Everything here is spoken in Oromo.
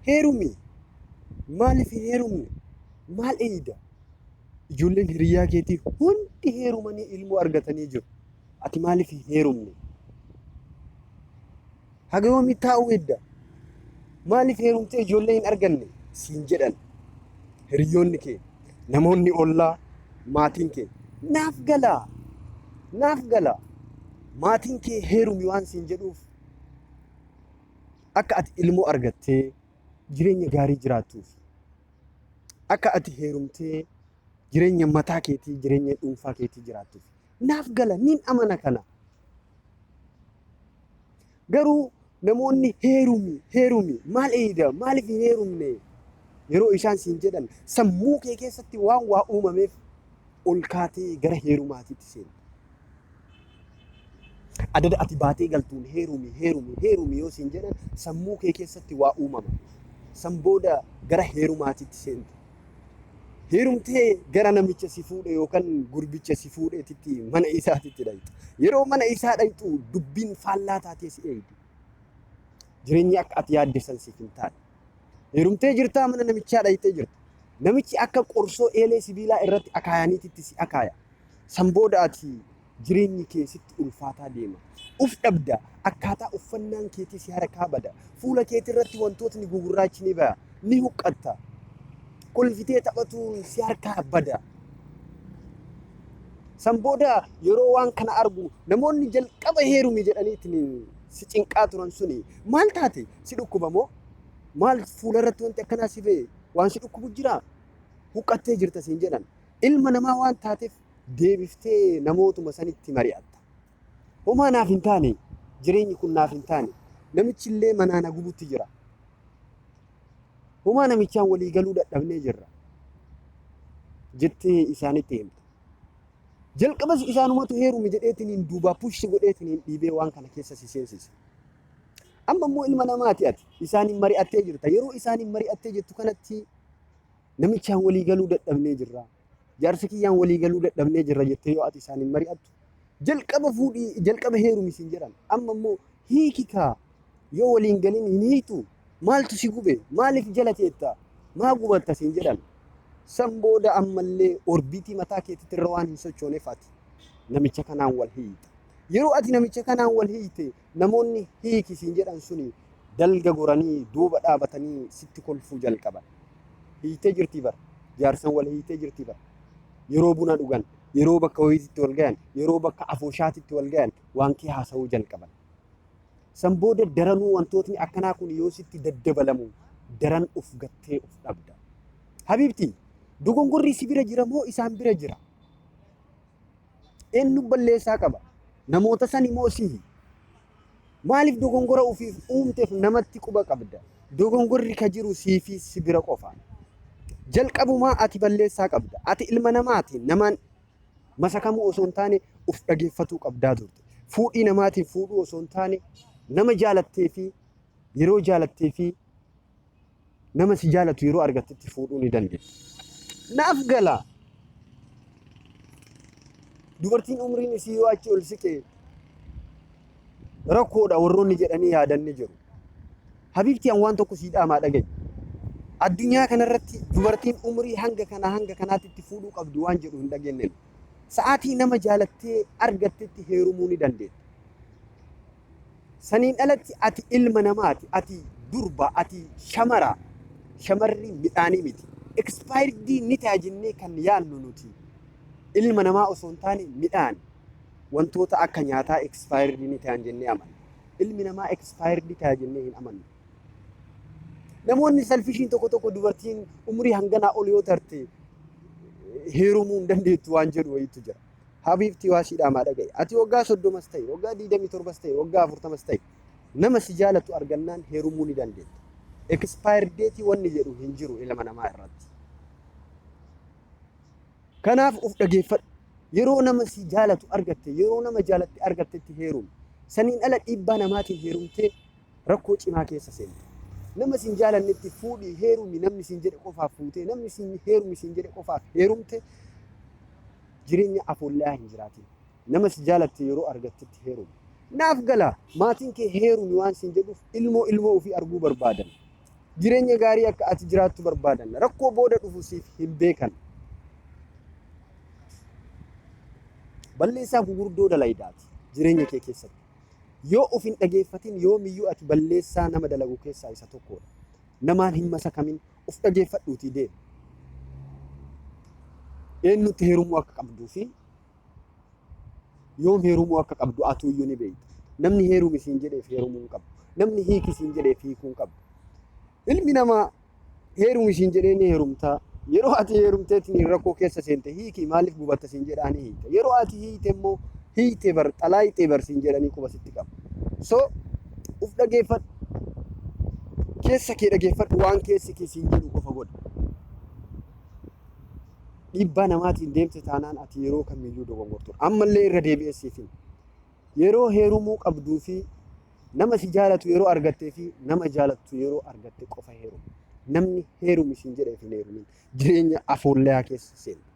Heerumi! Maaliif hin heerumne? Maal eeyda? Ijoolleen hiriyyaa keetii hundi heerumanii ilmoo argatanii jiru. Ati maaliif hin heerumne? Haga yoomii taa'uu hedda? Maaliif heerumtee ijoollee hin arganne? Siin jedhan. Hiriyoonni kee, namoonni ollaa, maatiin kee. Naaf galaa! Naaf galaa! Maatiin kee heerumi waan siin jedhuuf akka ati ilmoo argattee jireenya gaarii jiraattuuf. Akka ati heerumtee jireenya mataa keetii, jireenya dhuunfaa keetii jiraattuuf. Naaf gala, nin amana kana. Garuu namoonni heerumi, heerumi, maal eeyda, maaliif hin heerumne yeroo isaan siin jedhan sammuu kee keessatti waan waa uumameef ol kaatee gara heerumaatiitti seenta. Adada ati baatee galtuun heerumi, heerumi, heerumi yoo siin jedhan sammuu kee keessatti waa uumama. San booda gara heerumaatiitti seenta. Heerumtee gara namicha si fuudhe yookaan gurbicha si fuudheetitti mana isaatitti dhayxu. Yeroo mana isaa dhayxu dubbiin faallaa taatee si eegdi. Jireenyi akka ati yaadde san siif hin taane. Heerumtee jirtaa mana namichaa dhayxee jirta. Namichi akka qorsoo eelee sibiilaa irratti akaayaniititti si akaaya. San booda ati jireenyi kee sitti ulfaataa deema. Uf dhabda, akkaataa uffannaan keetii si harkaa bada. Fuula keetirratti wantootni gugurraachi ni baya, ni huqqatta. Kolfitee taphatuun si harkaa bada. San booda yeroo waan kana argu namoonni jalqaba heerumi jedhaniitiin si cinqaa turan suni maal taate si dhukkuba moo maal fuularratti wanti akkanaa si ba'e waan si dhukkubu jiraa huqqattee jirta siin jedhan. Ilma namaa waan taateef deebiftee namootuma sanitti mari'atta. Homaa naaf hin taane, jireenyi kun naaf hin taane, namichi illee manaa na gubutti jira. Homaa namichaan walii galuu dadhabnee jirra jettee isaanitti himta. Jalqabas isaanumatu heerumi jedheetiniin duubaa pushsi godheetiniin dhiibee waan kana keessa si seensise. Amma immoo ilma namaati ati isaaniin mari'attee jirta. Yeroo isaaniin mari'attee jirtu kanatti namichaan walii galuu dadhabnee jirra. Jaarsa kiyyaan walii galuu dadhabnee jirra jettee yoo ati isaaniin mari'attu jalqaba fuudhii jalqaba heerumi siin jedhan. Amma immoo hiiki kaa yoo waliin galin hin hiitu maaltu si gube maaliif jala teetta maa gubatta siin jedhan. San booda ammallee orbiitii mataa keetitti irra waan hin sochooneef ati namicha kanaan wal hiita. Yeroo ati namicha kanaan wal hiite namoonni hiiki siin jedhan suni dalga goranii duuba dhaabatanii sitti kolfuu jalqaban. Hiitee jirtii bara. Jaarsan wal hiitee jirtii bara. Yeroo buna dhugan, yeroo bakka wayiititti wal gayan, yeroo bakka afooshaatitti wal gayan waan kee haasa'uu jalqaban. San booda daranuu wantootni akkanaa kun yoo sitti daddabalamu daran of gattee of dhabda. Habiibti, dogongorri si bira jira moo isaan bira jira? Eenyu balleessaa qaba? Namoota sani moo sihi? Maaliif dogongora ofiif uumteef namatti quba qabda? Dogongorri ka jiru sii fi si bira qofa. Jalqabumaa ati balleessaa qabda. Ati ilma namaati. Namaan masakamuu osoo hin taane of dhageeffatuu qabdaa turte. Fuudhii namaatiin fuudhuu osoo hin taane nama jaalattee fi yeroo jaalattee fi nama si jaalatu yeroo argattetti fuudhuu ni dandeetta. Naaf gala. Dubartiin umriin isii yoo achi ol siqe rakkoodha warroonni jedhanii yaadan ni jiru. Habiibti an waan tokko sii dhaamaa dhaga'i. Addunyaa kanarratti dubartiin umrii hanga kanaa hanga kanaatti itti fuudhuu qabdi waan jedhu hin dhageenye. Sa'aatii nama jaalattee argattetti heerumuu ni dandeetta. Saniin alatti ati ilma namaati, ati durba, ati shamara. Shamarri midhaanii miti. Expired ni ta'a jennee kan yaadnu nuti ilma namaa osoo hin taane midhaan wantoota akka nyaataa expired ni ta'an jennee amanna. Ilmi namaa expired ta'a jennee hin amannu. Namoonni salfishiin tokko tokko dubartiin umurii hanganaa ol yoo tarte heerumuu hin dandeettu waan jedhu wayiitu jira. Habiibtii waa sii dhaamaa dhaga'i. Ati waggaa 30s ta'e, waggaa 27s ta'e, waggaa 40s ta'e nama si jaalatu argannaan heerumuu ni dandeetta. Expire date wanni jedhu hin jiru ilma namaa irratti. Kanaaf of dhageeffadhu. Yeroo nama si jaalatu argatte, yeroo nama jaalatte argattetti heerumi. Saniin ala dhiibbaa namaatiin heerumtee rakkoo cimaa keessa seenta. Nama sin jaalannetti fuudhii heerumi namni sin jedhe qofaaf fuutee, namni sin heerumi sin jedhe qofaaf heerumte jireenya afoollaa hin jiraatin. Nama si jaalatte yeroo argattetti heerumi. Naaf gala maatiin kee heerumi waan siin jedhuuf ilmoo ilmoo ofii arguu barbaadan. Jireenya gaarii akka ati jiraattu barbaadan. Rakkoo booda dhufu siif hin beekan. Balleessaa gugurdoo dalaydaati jireenya kee keessatti. Yoo of hin dhageeffatin yoomiyyuu ati balleessaa nama dalagu keessaa isa tokkodha. Namaan hin masakamin, of dhageeffadhuutii deemi. Eenyutti heerumuu akka qabduu fi yoom heerumuu akka qabdu atuuyyuu ni beekta. Namni heerumi siin jedheef heerumuu hin qabdu. Namni hiiki siin jedheef hiikuu hin qabdu. Ilmi namaa heerumi siin jedhee ni heerumtaa. Yeroo ati heerumteetiin rakkoo keessa seente hiiki maaliif gubatta siin jedhaa ni hiikta. Yeroo ati hiite immoo hiite bar xalaayixee bar siin jedhanii quba sitti qabu. So uf dhageeffadhu. Keessa kee dhageeffadhu, waan keessi kee siin jedhu qofa godhi. Dhiibbaa namaatiin deemte taanaan ati yeroo kamiyyuu dogongortuudha. Ammallee irra deebi'ee siif hima. Yeroo heerumuu qabduu fi nama si jaalatu yeroo argattee fi nama jaalattu yeroo argatte qofa heerumi. Namni heerumi siin jedheef hin heerumin. Jireenya afoollee keessa seenta.